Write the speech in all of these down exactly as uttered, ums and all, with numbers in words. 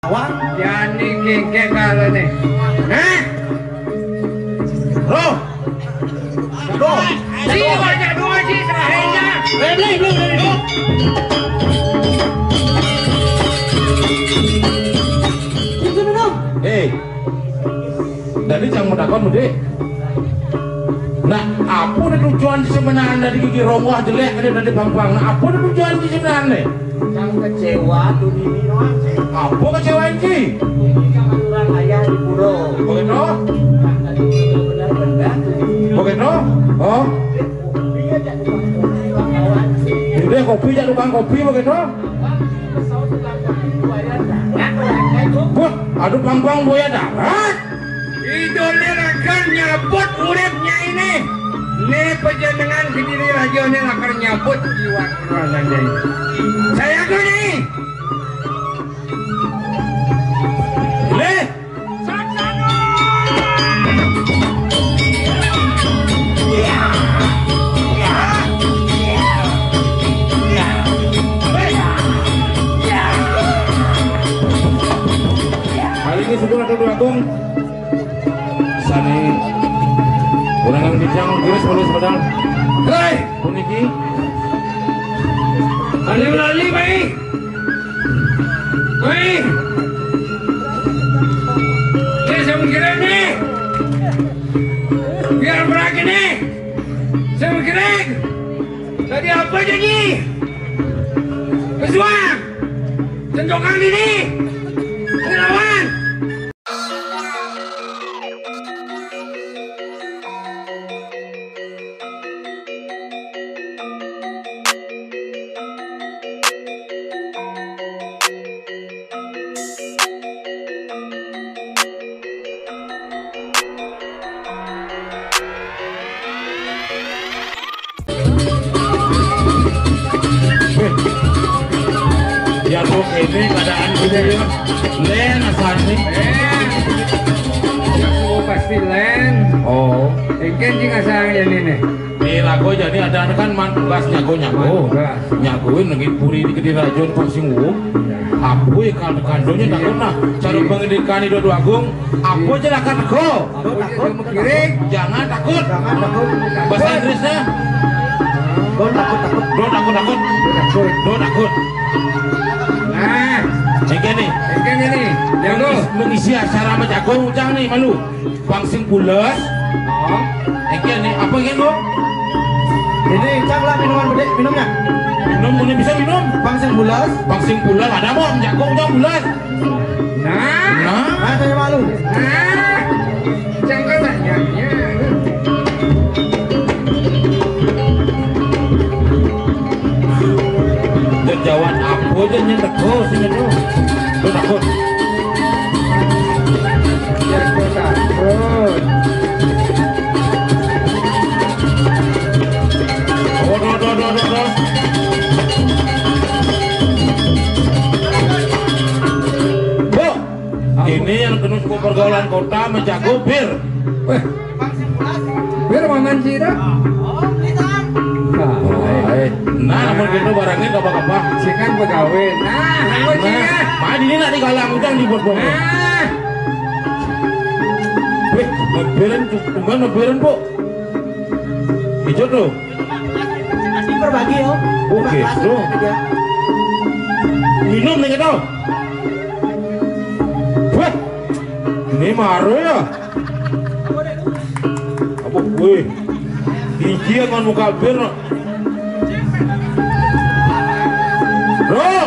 Wah, jani kéngkén kalane. Hah? Loh. Loh. Si banyak dua si sahenya. Eh, beli, beli, beli, beli. Hei. Dadi cang matakon, Dé. Nah, apa né tujuan sebenarnya dadi gigi rongoh jelék, ada dadi pangpang? Nah, apa né tujuan sebenarnya? Cang kecewa tuh ini doang sih. Apa kecewa, Ji? Ini kan aturan ayah di pura. Begitu? Nah, tadi benar-benar benar tuh. Begitu? Oh. Dia jadi pangpang kawan sih. Udah kopi jadi tukang kopi begitu? Wah, ada pangpang buaya darat. Idone ragan nyabut uripnya ini. Né panjenengan Kediri Raja né lakar nyabut jiwa ragane. Saya tuh nih. Leh. Kali ini sudah ada dua gong. Sané urang bijang guru sepuluh sepedal. Héi, puniki. Ada lali, Mai. Mai. Ini sama kira nih. Biar beragam nih. Sama kira. Tadi apa janji? Pesuang. Sentokan ini. Ini lawan. Ya, kok ini keadaan gini ya. Lén asane. Lén. Oh, pasti lén. Oh. Engken sing asal ya ini nih. Nih, lagu jadi ada kan man tugas nyago-nyago. Man tugas. Nyagoin lagi puri di Kediri Raja di Pangsing Wuk. Apa ya, kandungnya takut nah. Cara pendidikan itu dua agung. Apa aja lah kan kok. Takut, takut. Jangan takut. Jangan takut. Bahasa Inggrisnya? Don't takut, takut. Don't takut, takut. Don't takut. Don't takut. Nah, engke nih. Engke nih. Jago. Mengisi acara sama jago, Ujang nih, malu. Pangsing pules. Oh. Engke nih, apa engke, Bung? Ini, Cang, lah minuman gede, minumnya. Minum, ini bisa minum. Pangsing pules. Pangsing pules, ada, Bung? Jago, Ujang pules. Nah. Nah. Nah, saya malu. Nah. Jangan tanya. Jawan apa aja nyen teko sini tuh. Tuh takut. Ya, tuh takut. Aduh, aduh, aduh, aduh, aduh. Bu, ini yang kena hukum pergaulan kota menjago bir. Weh. Bir mangan sih dah. Nah, eh. Nah, amun gitu barangnya gak apa-apa. Sih kan pegawai. Nah, amun sih Nah, ya. Mana ini nak digalang, Ujang dibuat-buat. Nah. Weh, ngebirin, tumben ngebirin, Bu. Hijau tuh. Berbagi, Om. Oke, tuh. Minum nih, gitu. Wah, ini maru ya. Apa gue? Biji akan muka bir. Bro.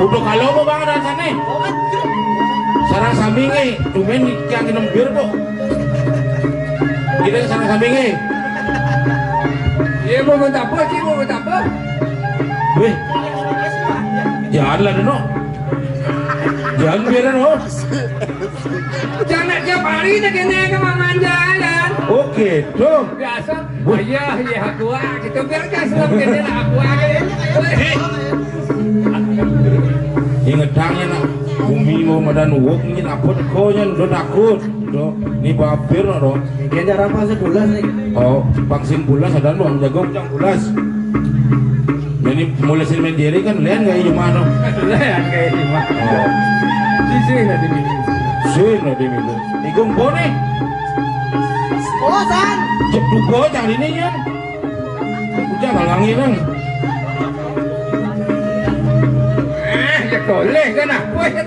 Udah kalau mau banget rasanya. Sarang sami nge, tumben yang minum bir kok. Kita sarang sami nge. Iya, mau minta apa sih, mau minta apa? Weh. Jangan lah, Deno. Jangan biaran, oh. Jangan tiap hari dah kena ke Maman jalan. Oke, dong. Biasa. Wah. Ayah, ya, aku ah. Kita biar dah selama kena lah, aku ah. Weh. Ingetangnya nak. Bumi mau madan wok, ini apa teko, nya udah takut. Dong, ini babir, dong. Ini ada apa sebulan nih? Oh, vaksin bulas ada, dong, jago yang bulas. Jadi mulai sing main diri kan, lihat nggak, iya mano? Lihat nggak, iya mano? Oh. Sisih lah di minggu. Sisih lah di minggu. Iku mbok nih. Oh, San. Cek dugo jangan ini ya. Udah kalau wangi nang. Eh, ya boleh kan aku ya.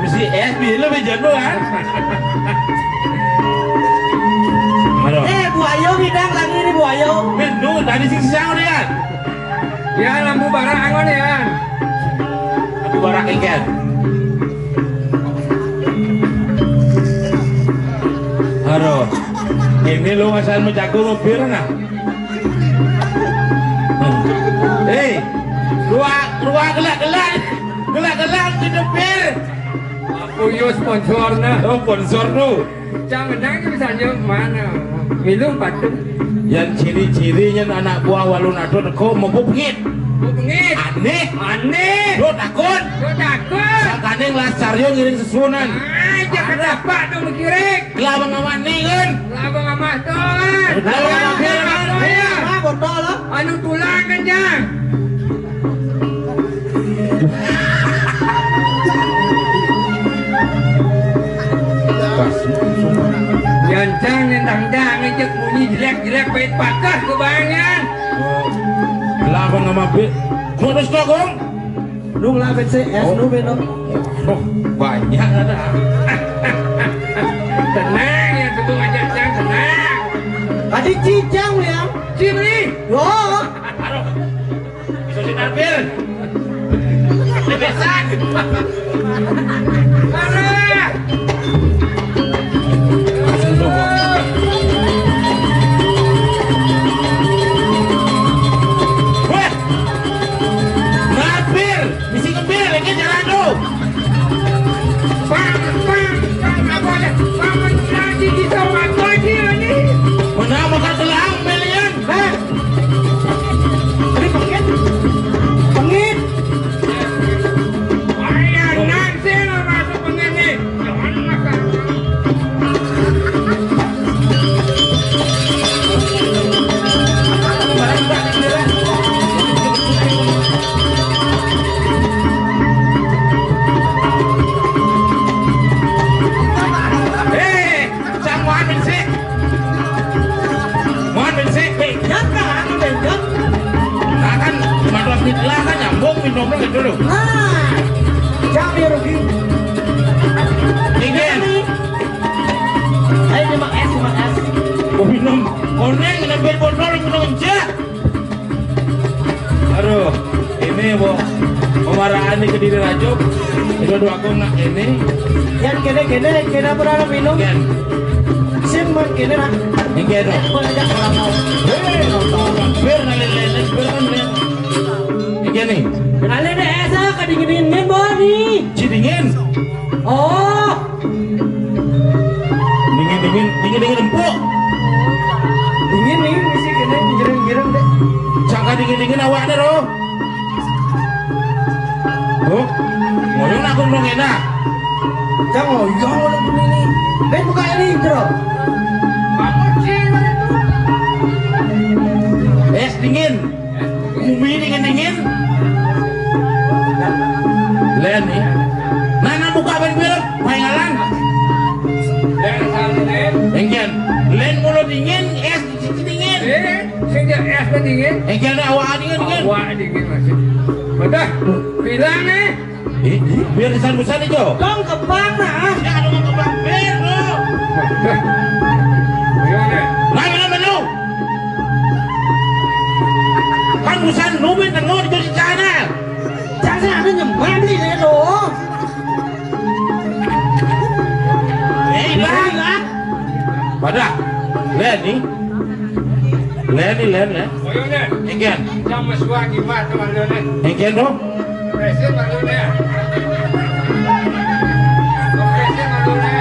Mesti es, bilu, bejan, kan? Aduh. Eh, buayo bidang lagi ini, buayo. Mindu tadi sing siang udah ya. Ya, lampu barak angon ya. Lampu barak ikan. Aduh. Ini lu ngasal menjago mobil nah. Hei, ruang ruang gelak-gelak. Gelak-gelak di depir. Aku yo sponsornya. Oh, sponsor tu. Jangan nangis saja mana. Minum batuk. Yang ciri-cirinya anak buah Walunado kok mau pengit. Mau pengit. Aneh. Aneh. Lo takut. Lo takut. Sakaning lasaryo ngiring sesuunan. Ah, jangan dapat dong mikirin. Gelabang aman nih kan. Gelabang aman tuh. Gelabang aman tuh ya. Ah, botol lah. Anu tulang kan, Jang. Yancang nendang dang ngejek bunyi jelek-jelek, bait pakah kebangan. Lah abang sama be. Mau terus kok, Gong? Lu ngelapin sih, es lu, Beno. Oh, banyak ada. Tenang ya, tunggu aja, Cang, tenang. Tadi cicang ya. Ciri. Yo. Bisa ditampil. Dibesan. Parah. Wah. Ngapir, misi ngempir, lagi jalan tu. Bang, bang, bang, apa ada? Bang, lagi di tempat lagi ni. Mana makan telang, Melian? Hah? Ini pengit. Pengit. Ayan, nanti lo masuk pengit ni. Jangan makan. Eh, Cang, muan bensik. Muan bensik, Pi. Jangan, jangan. Nah, kan, cuma dua feet lah, kan nyambung minumnya gitu loh. Nah, jangan dia rugi. Dingin. Ayo, nyemak es, nyemak es. Gua minum. Koneng, ngambil botol, minum aja. Aduh, ini mau pemarahan di Kediri Rajuk. Itu dua aku nak ini. Yang kene kene kene apa nama minum? Kan. Sim man kene nak. Ini kene. Boleh aja kalau mau. Hei, nonton. Bir nalin lele, bir kan lihat. Ini kene. Kenalin deh, Esa, kedingin dingin, Boni. Cidingin. Oh. Dingin-dingin, dingin-dingin empuk. Dingin nih, misi kene gireng-gireng deh. Jaka dingin-dingin awak deh, Ro. Tuh, ngoyong aku belum enak. Jang ngoyong ngono kuwi. Ben buka ini, Bro. Es dingin. Bumi dingin-dingin. Len nih. Nana buka ben pir, paingalan. Engken. Len mulut dingin, es dingin. Eh, sing dia es dingin. Engken awak dingin dingin. Awak dingin masih. Bedah, bilang nih. Ih, ih, biar disan-busan ijo. Dong kebang nah. Ya, ada mau kebang bir, Bro. Dah. Ayo, nih. Nah, mana menu? Kan busan nubin tengok di cuci sana. Jangan ada nyembah beli deh lo. Eh, hilang. Hilang. Pada. Lihat nih. Len, nih, Len, Len. Ayo, nih. Engken. Jam mesua gimana, Bang Done? Engken, dong. Presin, Bang Done. Presin, Bang Done.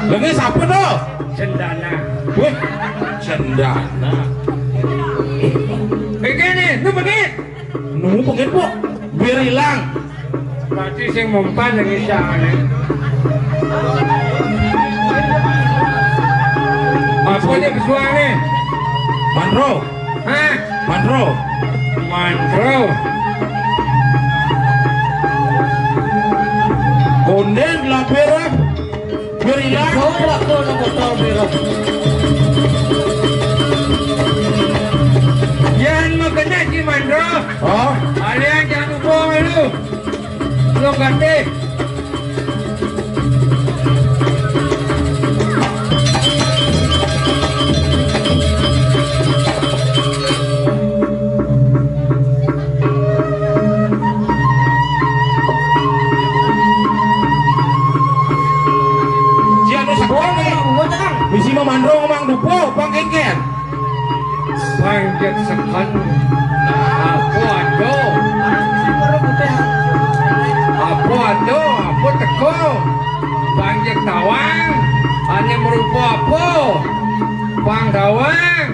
Lagi siapa, tuh? Cendana. Wih, cendana. Begini, lu begini. Nu pengen, Pok? Biar hilang. Berarti sing mempan lagi siapa nih? Ini pesuang nih. Mandro. Hah? Mandro. Mandro. Konden lapir. Berilah. Kau lah kau nak botol merah. Jangan mau kena si Mandro. Oh. Kalian jangan lupa lu. Lu ganti. Siap, lu sakit nih. Bisi mamandrong mang dupo, pang kengken. Panjat seken. Apa ado? Apa ado? Apa teko? Panjat tawang. Ane merupa apa? Pang tawang.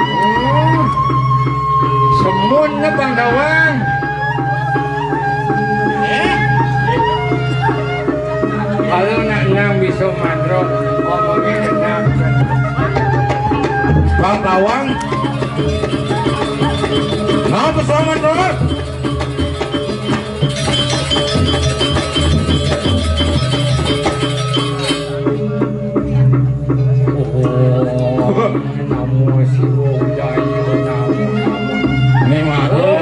Hmm. Semun ne pang tawang. Eh? Kalau nak nang bisa mandro, omongnya enak. Bang Bawang. Nah, pesuangan terus. Oh, namo Siwa Ujaya, namo, namo. Ning aku. Oh,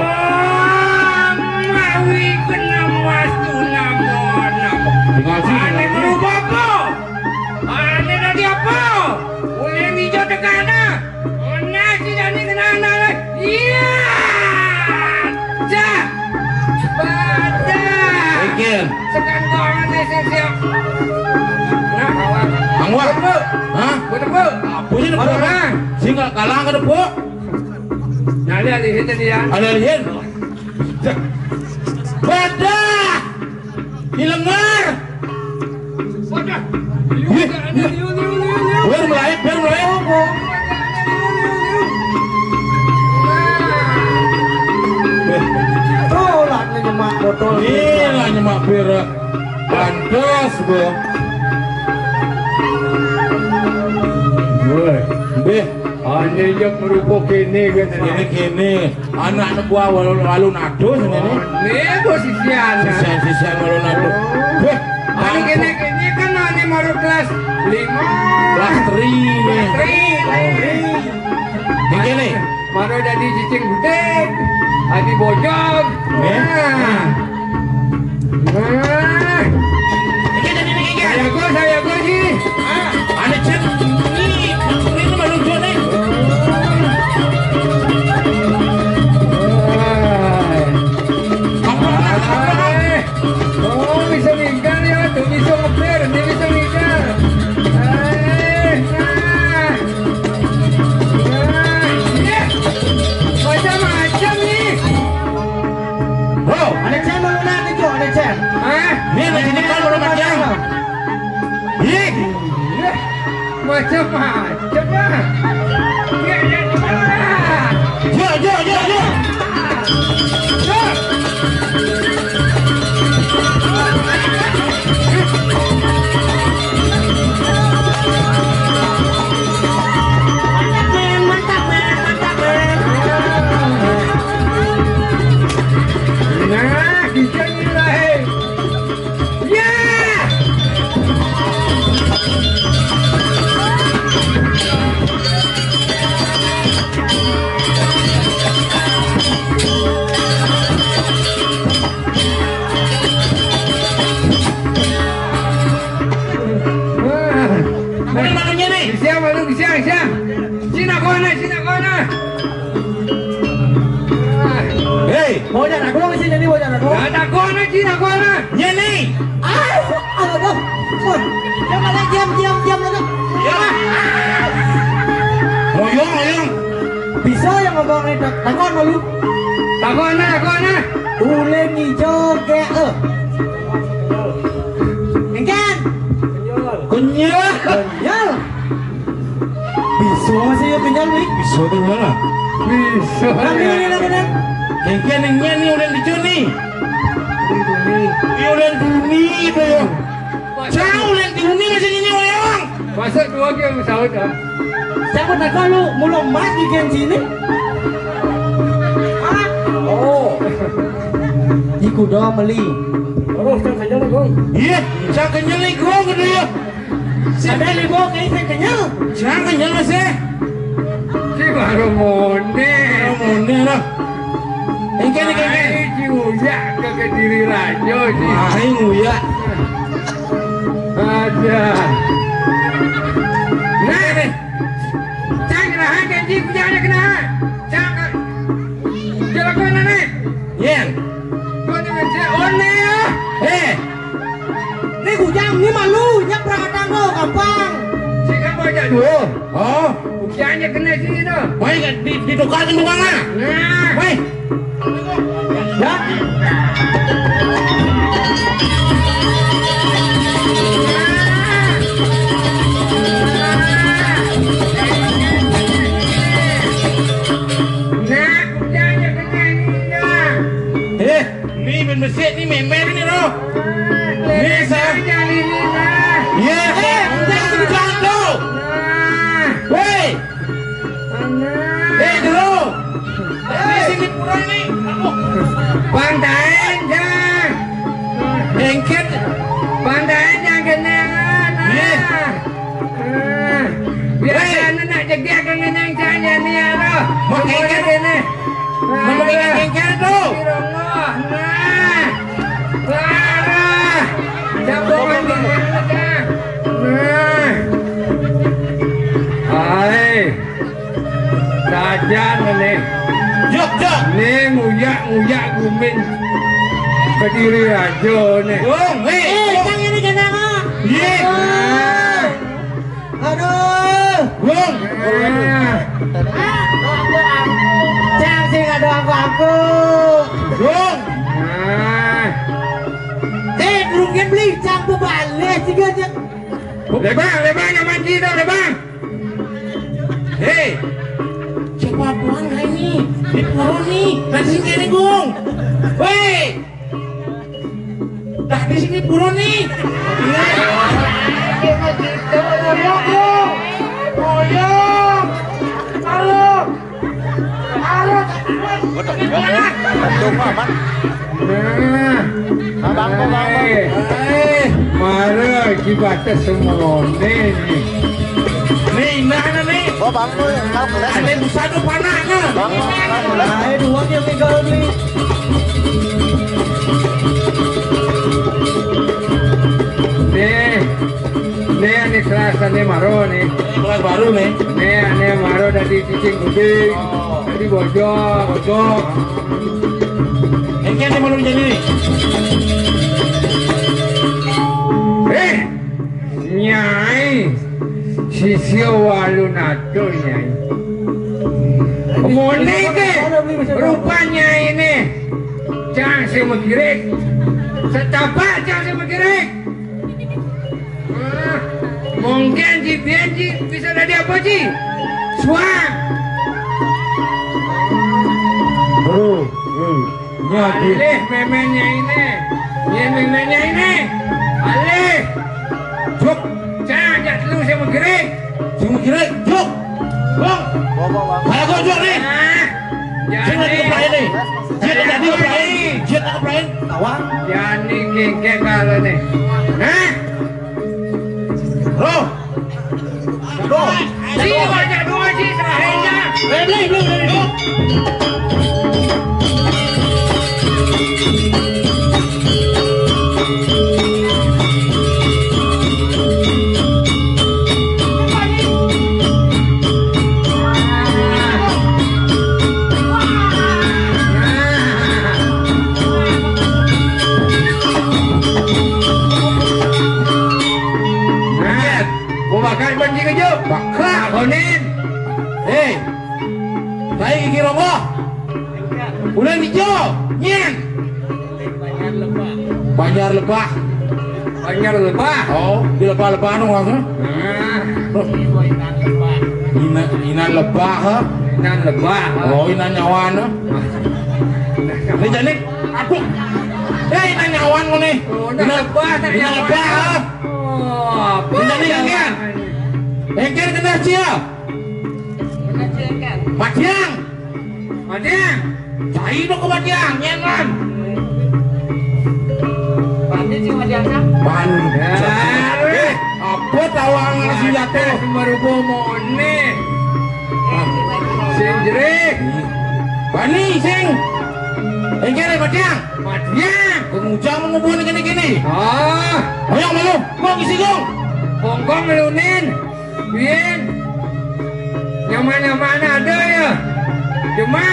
mawi kena wastu namo, namo. Ngaji. Ane berubah apa? Ane dadi apa? Ulih ngijo tekana. Mana si Dani kena anak? Iya. Jah. Badah. Mikir. Sekan kau amat nih, siap-siap. Nah, kawan. Angwar. Betul. Hah? Betul. Apa sih, Depok? Orang. Sing nggak kalah ke Depok? Nah, lihat, lihat tadi ya. Ada lihat. Badah. Ilengar. Wadah. Wih. Liu, liu, liu, liu, liu. Biar melahit, biar melahit. Wih. Tuh lah, ini nyemak botol. Iya lah, nyemak berak. Pantes, Bro. Woi. Mbih. Ane jek merupa kene, kan? Kene, kene. Anak ne buah walu, walu nado senene. Ane bos sisian. Sisian, sisian walu nado. Oh. Weh, ane kene, kene kan ane baru kelas lima. Kelas three ne. Kelas three, kelas three. Ini kene. Baru jadi cicing gede. Adi bojong. Nih. Nah. Nah. Ini jadi ini kene. Saya gua, saya gua sih. Ah, ada chat. Ini, ini baru gua nih. Apa? Apa? Oh, bisa ninggal ya, tuh bisa ngeper, dia bisa ninggal. Eh, nah. Nah, iya. Macam-macam nih. Bro, ada channel lu nanti tuh, ada channel. Hah? Ini lagi nyekel baru macam. Ih. Iya. Macam-macam lah. Ya, ya, ya. Ya, ya, ya, ya. Ya. Mantap, men, mantap, men, mantap, men. Nah, bisa nih lah, hei. Ya! Wah. Mana malunya nih? Siang, malu, siang, siang. Cina kona, Cina kona. Hei, mau jangan aku sih, jadi mau jangan aku. Ada kona, Cina kona. Nyeni. Ah, aduh, aduh. Wah, diam, diam, diam, diam, diam. Ya. Moyong, moyong. Bisa yang ngomong nih, takon malu. Takon nah, takon nah. Ulin hijau ke, eh. Engken. Kenyal. Kenyal. Bisa masih ya kenyal nih. Bisa kenyal lah. Bisa. Nanti ini lah benar. Engken, engken nih udah dicuni. Ini udah duni itu ya. Jauh udah duni masih ini orang. Masuk dua game saut, ah. Siapa tak kau lu mula emas di game sini? Hah? Oh. Di kuda meli. Oh, tak kenyal, Gong. Iya, tak kenyal nih, Gong, gitu ya. Ada lima kali tak kenyal. Jangan kenyal, Mas, ya. Si baru mondé. Baru mondé, lah. Engke, engke, engke. Ai, si uyak ke Kediri Rajo, si. Ai, uyak. Ada. Nah, nih. Cang, raha janji punya anak kena. Cang, jelakan, nih. Yen. Kau ni macam one ya. Eh. Ni kujang, ni malu, nyak perangkatan kau, gampang. Sik kan banyak dua. Oh. Kujang je kena sini tu. Baik, di, ditukar dengan orang lah. Nah. Baik. Ya. Nah, kujang je kena sini dah. Eh. Ni ben besik ni memel ni, roh. Ni sah. Jangan ini, nah. Ya, eh, jangan begitu, roh. Nah. Woi. Nah. Eh, roh. Ni sini pura ni. Aku. Pantain, jangan. Engket. Pantain, jangan kena, nah. Ya. Nah, biasa anak nak cegah ke ngenang cak ni, ni, aduh. Mak engkel. Kene. Mak engkel tu. Nah. Nah. Jagongan di mana, Cak? Nah. Hai. Sajan ni. Jok, jok. Ni nguyak-nguyak gumin. Kediri aja ni. Gong, hei, eh, Gong. Cang ini kena, Mak. Ye. Nah. Aduh. Gong. Nah. Cang sing ada aku-aku. Gong. Nah. Eh, durung kan beli cang bebales juga, Cang. Lebang, lebang, nyaman kita, lebang. Hei. Siapa pulang hari ini? Di pura ni. Nanti sini, Gong. Weh. Dah di sini pura ni. Iya. Boyong, boyong. Boyong. Halo. Halo. Aduh, aman. Nah. Abang, Bang, Bang. Eh, eh, mara ki batas semua ni. Ni, nah, nah, ni. Oh, Bang, Bang, Bang, Bang. Ada busana panak ke? Bang, Bang, Bang, Bang. Nah, eh, dua dia tinggal ni. Ni. Ni, ni kelas ni maro ni. Kelas baru ni. Ni, ni maro dari cicing kuning. Oh. Dari bojong. Bojong. Engke ni malu jadi. Eh, Nyai, sisya walu natur, Nyai. Mone ke rupa Nyai ne. Cang sing magirik. Setapak cang sing magirik. Ah, mungkin ji biyen ji bisa dadi apa ji? Suang. Bro, eh, nyadi. Alih memennya ini. Ye memennya ini. Alih. Juk. Cang jak telu sing magirik. Sing magirik, juk. Bang. Bawa, bawa. Kayak gua juk nih. Ah. Sing lagi keprain nih. Jit lagi keprain. Jit lagi keprain. Tawang. Jani kengke kala nih. Hah? Roh. Roh. Sini banyak dua sih, serahin dah. Eh, beli, beli, beli. Nah, mau makan ban sing aja. Bakak. Konen. Hei. Tai gigi roboh. Udah hijau. Nyen. Banjar Lebah. Banjar Lebah. Oh, di Lebah-Lebah no maksudnya. Nah. Inan, Inan Lebah, ha? Inan Lebah, ha? Oh, Inan Nyawan, ha? Ini jadi, aduh. Eh, Inan Nyawan ngene. Oh, Inan Lebah, Inan Lebah, ha? Oh, apa? Ini jadi kagian. Éngkén keneh cia. Matiang. Matiang. Cai dong ka matiang, nyén lan. Bani sing matiang, Kang? Bani. Apa tawang si jatuh? Marupa moné. Sing jerih. Bani sing. Éngkén matiang. Matiang. Kang Ujang mau ngubuhan kéné-kéné. Ah. Ayo malu. Gong isi gong. Gong-gong lunin. Bin, nyaman-nyaman ada ya? Cuma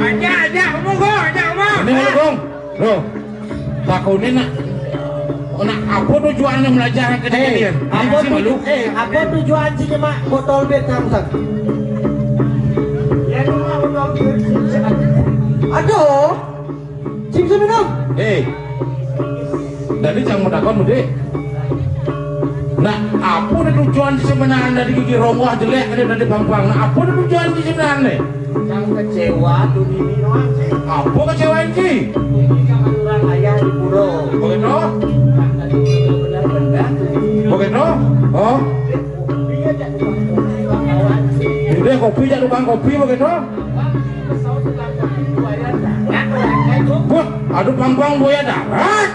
aja, aja, kamu kok, aja, kamu. Ini malu, Gong. Loh. Takunin nak. Nak apa tujuannya belajar ke Eh, dia? Apa Sih, malu. Tu-, eh, apa tujuan si nyemak botol bir samsat? Ya, cuma botol bir samsat. Aduh, cim minum. Eh, tadi cang mau takon mudik. Nah, apa nih tujuan sebenarnya dari gigi rongoh jelek ada dari pangpang? Nah, apa nih tujuan sebenarnya? Yang kecewa tuh ini doang sih. Apa kecewa ini? Ini sama orang ayah di pura. Begitu? Yang tadi benar-benar tuh ini. Begitu? Oh. Dia jadi tukang kopi, kawan. Dia kopi jadi tukang kopi begitu? Bang, pesawat tukang kopi buaya darat, orang kayak itu. Wah, aduh pangpang buaya darat.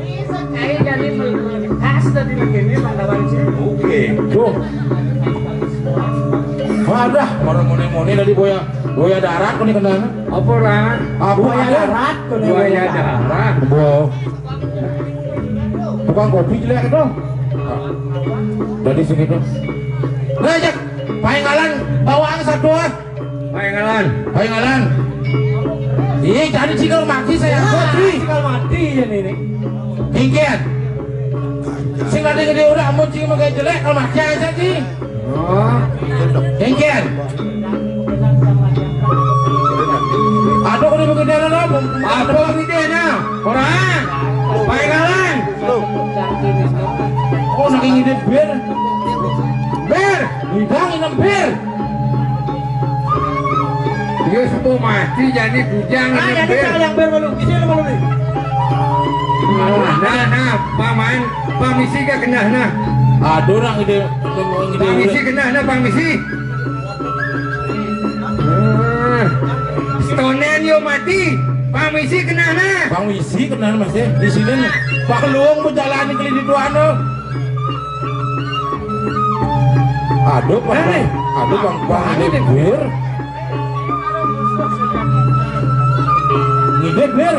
Bisa kayak dari melintas tadi begini, Bang Kawan sih. Oke, tuh. Wadah, orang mone-mone dari boya, boya darat kau ni kenal. Apa lah? Apa Boya ada? Darat, kau ni Boya boya darat. Bo. Tukang kopi jelek tu. Dari sini tu. Nah, jak, paingalan bawaan satu ah. Paingalan. Paingalan. Iya, jadi cikal mati saya. Ya, apa sih? Cikal mati ya ini. Ingkian. Sing ada gede udah amun sing makai jelek kalau mati aja sih. Oh. Ingkian. Aduh, udah begitu ada apa? Apa begitu ada? Orang. Paingalan. Oh, nak ingin bir. Bir. Bidang ini bir. Dia semua mati jadi bujang. Ah, jadi tak yang ber malu. Ini lu malu ni. Nah, nah, paman, pamisi ka kenah nah. Aduh, orang ide, ide Pamisi kenah nah, pamisi. Ah, Stonen yo mati. Pamisi kenah nah. Pamisi kenah masih di sini. Pak Luang berjalan ke di tuan tu. Aduh, Bang. Aduh, Bang. Bang, ini bir. Ini bir.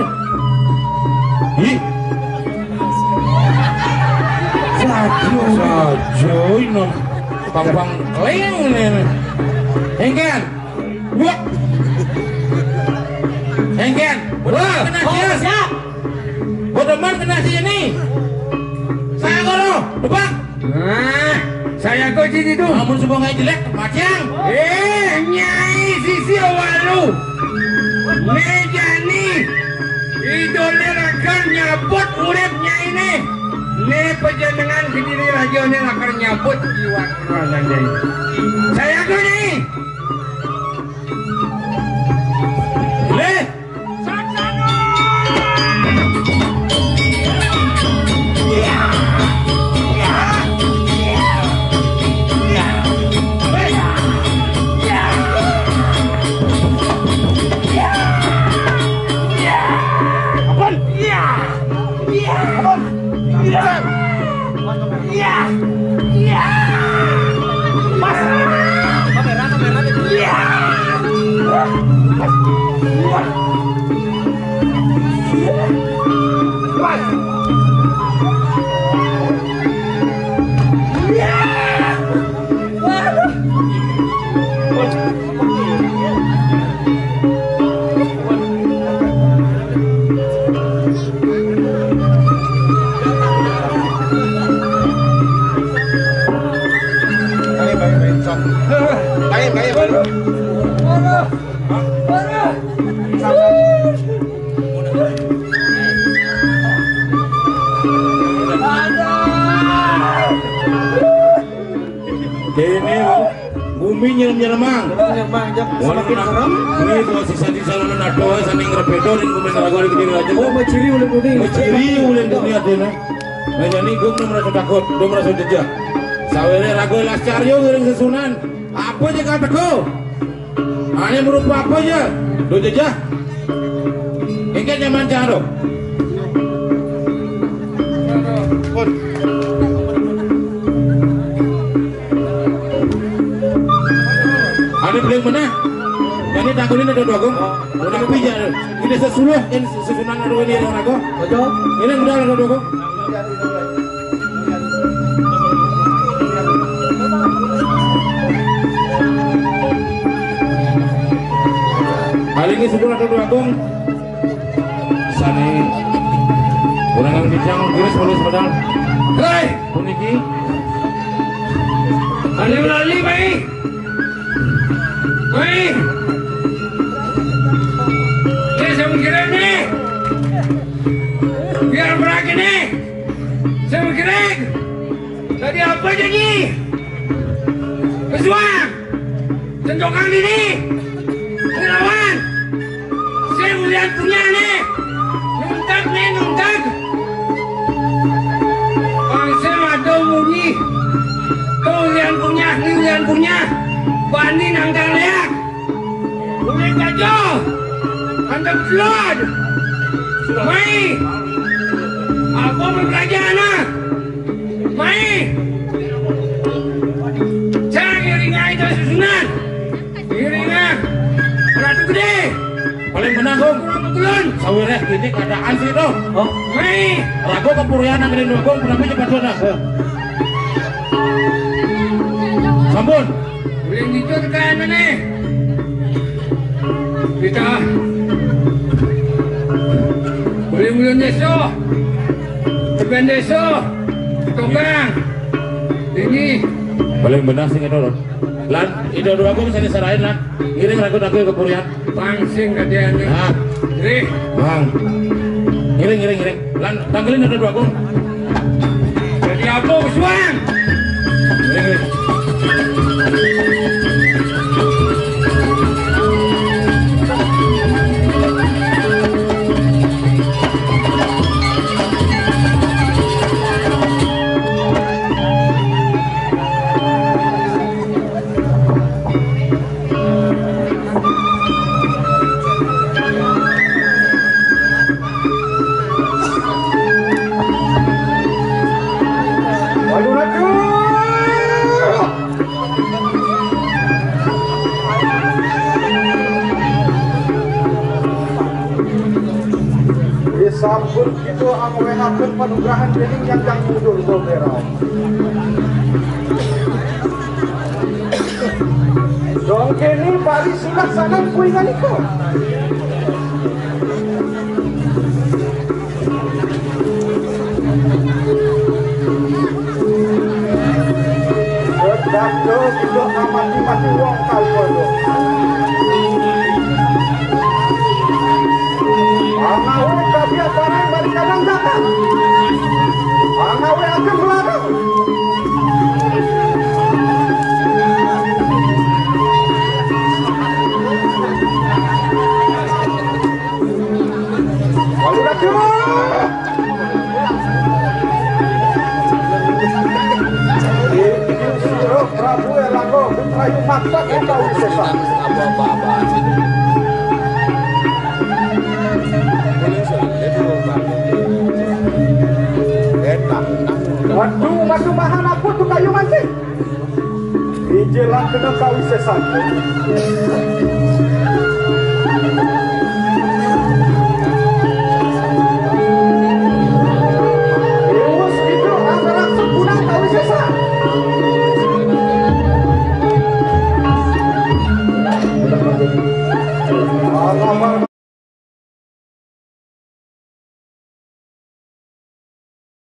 Ih. Sajo. Sajo, ini. Bang, Bang, kling ini. Engken. Wah. Engken. Wah. Kena dia. Siap. Bodoman kena sini. Saya guru. Depan. Nah, saya kau sini tu. Amun semua ngai jelek, macam. Eh, Nyai sisi awalu. Né jani. Idolé lakar nyabut urip Nyai né. Né panjenengan Kediri Raja né lakar nyabut jiwa raga Nyai. Saya kau Nyai. Leh. Ini, Bang. Bumi nyerem-nyeremang. Nyeremang, Jang. Wah, semakin serem. Kuwi kok sisa-sisa ngono ado wae sing ngrebedo ning bumi raga iki dhewe aja. Oh, meciri ulin bumi. Meciri ulin bumi adene. Nah, jane iku merasa takut, do merasa jejak. Sawere raga las caryo ngiring sesunan. Apa aja kata kau? Ane merupa apa aja? Do jejak. Engke nyaman caro. Ada beli mana? Ini takut ini ada dua gong. Udah pijar. Ini sesuruh ini sesunan ada ini yang rago. Betul. Ini udah ada dua gong. Kali ini sepuluh atau dua gong. Sani. Kurang bincang, virus mulus pedang. Hei! Puniki. Ada lali, Mai. Mai. Ini saya mikirin nih. Biar berak ini. Saya mikirin. Tadi apa jadi? Pesuang. Tentokan ini. Relawan. Sing ulian punya nih. Nuntak nih, nuntak. Bangsa ada muni. Tuh ulian punya, ni ulian punya. Bani nang kaleak. Ulian kajo. Hantam keluar. Mai. Apa berkerajaan ah? Mai. Jangan iringai susunan. Iringan. Ratu gede. Paling menang, Gong. Turun, turun. Sawireh ini keadaan sih, dong. Oh. Mai. Rago kepurian nang kene, Gong, kenapa cepat zona? Sampun. Boleh ngikut kan nih? Kita boleh mulai desa. Depan desa. Tokang. Ini. Paling benar sih, Dor. Lan, Ida Dua Agung sing diserahin, Lan. Ngiring ragu-ragu kepurian. Pangsing kadeane. Nah. Rih. Bang. Ngiring, ngiring, ngiring. Lan, tanggalin Ida Dua Agung. Jadi apa, Suang? Ngiring, ngiring. Disampun kita angwehaken panugrahan dening Yang Jang Mudul Gobera. Dongkene pari silaksana kuwi nalika. Bedak kita amati-mati wong kalpada. Pangawe kabiasaran balik kadang datang. Pangawe akan melarang. Prabu Erlangga, Putra Yumaksa, Putra Wisesa. Waduh, waduh, mahan aku tuh kayu mancing. Ije lan kena kawisesan.